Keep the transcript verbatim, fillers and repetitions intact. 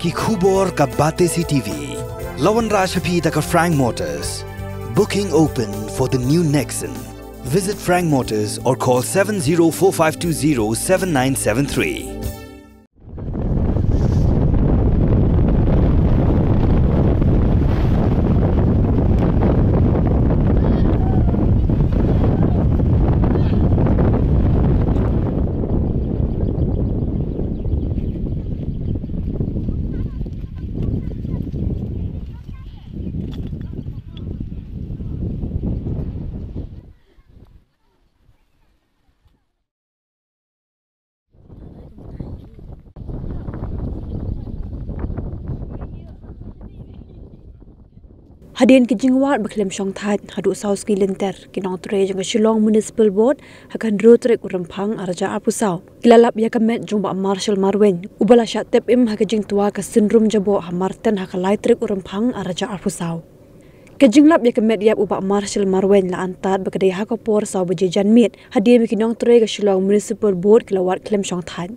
Ki khubor ka Batesi T V. La wanrah sha phi da ka Frank Motors. Booking open for the new Nexon. Visit Frank Motors or call seven zero four five two zero seven nine seven three. Hadien ki jingwad ba khlem shongthait, haduh saw sngi lynter, ki nongtrei jong ka Shillong Municipal Board, ha ka hynriew tarik u Rymphang arhajar arphew saw, ki la lap ïa ka met jong Bah Marshal Marwein, uba la shah tep im ha ka jingtwa ka synrum jaboh ha Marten ha ka lai tarik u Rymphang arhajar arphew saw. Ka jinglap ïa ka met ïap u Bah Marshal Marwein la antad ba ka dei ha ka por saw baje janmiet, hadien ba ki nongtrei ka Shillong Municipal Board ki la wad khlem shongthait.